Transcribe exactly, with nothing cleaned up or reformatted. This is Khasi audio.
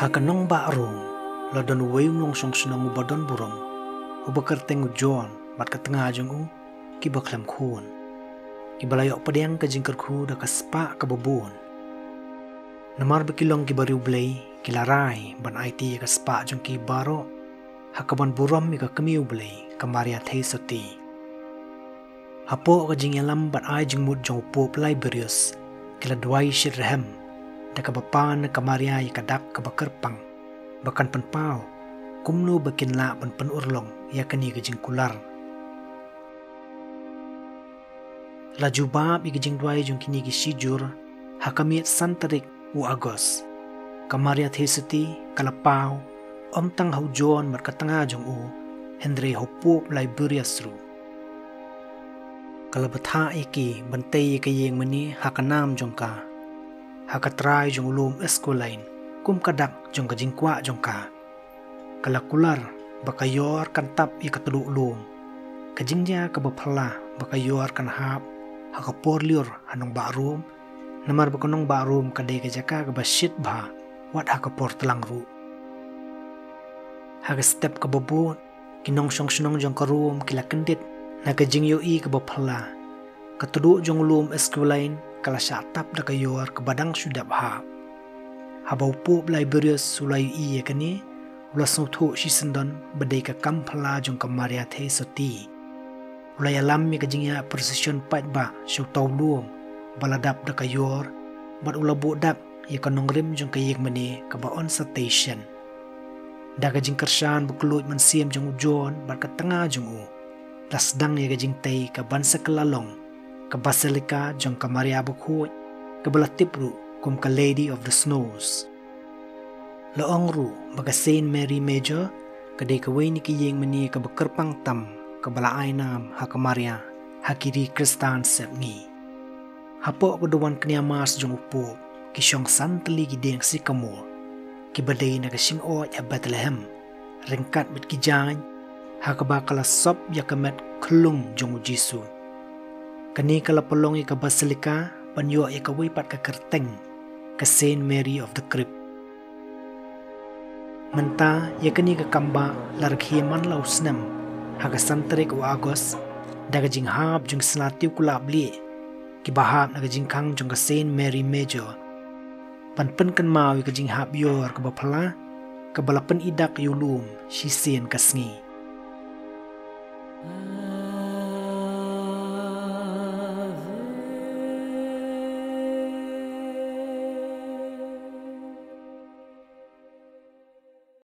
Ha ka nongbah Rom la don uwei u nongshong shnong uba don burom, uba kyrteng u John bad ka tnga jong u, kiba khlem khun, kiba la ïoh pdiang ka jingkyrkhu da ka spah kaba bun. Namar ba ki long kiba riewblei, ki la rai ban aiti ïa ka spah jong ki baroh ha kaban burom ïa ka kmie U Blei, ka Maria Theisotti. Hapoh ka jingïalam bad ai jingmut jong u Pope Liberius, ki la duwai shitrhem da kaba pan na ka Maria ïa ka dak kaba kyrpang ba kan pynpaw kumno ba kin lah ban pynurlong ïa kane ka jingkular. La jubab ïa ka jingduwai jong kine ki shijur ha ka miet san tarik u August. Ka Maria Theisotti ka la paw ym tang ha u John bad ka tnga jong u, hynrei ha u Pope Liberius ruh. Ka la bthah ïa ki ban tei ïa ka ïing mane ha ka nam jong ka, ha ka trai jong u lum Esquiline, kum ka dak jong ka jingkwah jong ka. Ka la kular ba ka ïor kan tap ïa ka tduh lum. Ka jingjia kaba phylla ba ka ïor kan hap ha ka por lyiur ha nongbah Rom, namar ba ka nongbah Rom ka dei ka jaka kaba shit bha wat ha ka por tlang ruh. Ha ka step kaba bud, ki nongshong shnong jong ka Rom ki la kyndit na ka jingïohi kaba phylla. Ka tduh jong u lum Esquiline ka la shah tap da ka ïor kaba dang shu dep hap. Haba u Pope Liberius u la ïohi ïa kane, u la sngewthuh shisyndon ba dei ka kam phylla jong ka Maria Theisotti. U la ïalam ïa ka jingïaid procession paidbah sha uta u lum ba la dap da ka ïor, bad u la buh dak ïa ka nongrim jong ka ïing mane kaba on sa tei shen. Da ka jingkyrshan ba kylluid mynsiem jong u John bad ka tnga jong u, la sdang ïa ka jingtei kaban sa kylla long ka Basilica jong ka Maria Bakhuid, kaba la tip ruh kum ka Lady of the Snows. La ong ruh ba ka Saint Mary Major ka dei kawei na ki ïing mane kaba kyrpang tam kaba la ai nam ha ka Maria ha ki ri Khristan sepngi. Hapoh ka duwan kñia Mass jong u Pope, ki shong san tylli ki dieng sycamore, kiba dei na ka shyngkhuid ha Bethlehem, ryngkat bad ki jaiñ ha kaba ka la sop ïa ka met khyllung jong u Jisu. Kane ka la pynlong ïa ka Basilica ban ïoh ïa kawei pat ka kyrteng, ka Saint Mary of the Crypt. Mynta ïa kane ka kambah la rkhie man la u snem ha ka san tarik u August, da ka jinghap jong ki sla tiew kular blieh kiba hap na ka jingkhang jong ka Saint Mary Major, ban pynkynmaw ïa ka jinghap ïor kaba phylla kaba la pyni dak ïa u lum shisien ka sngi.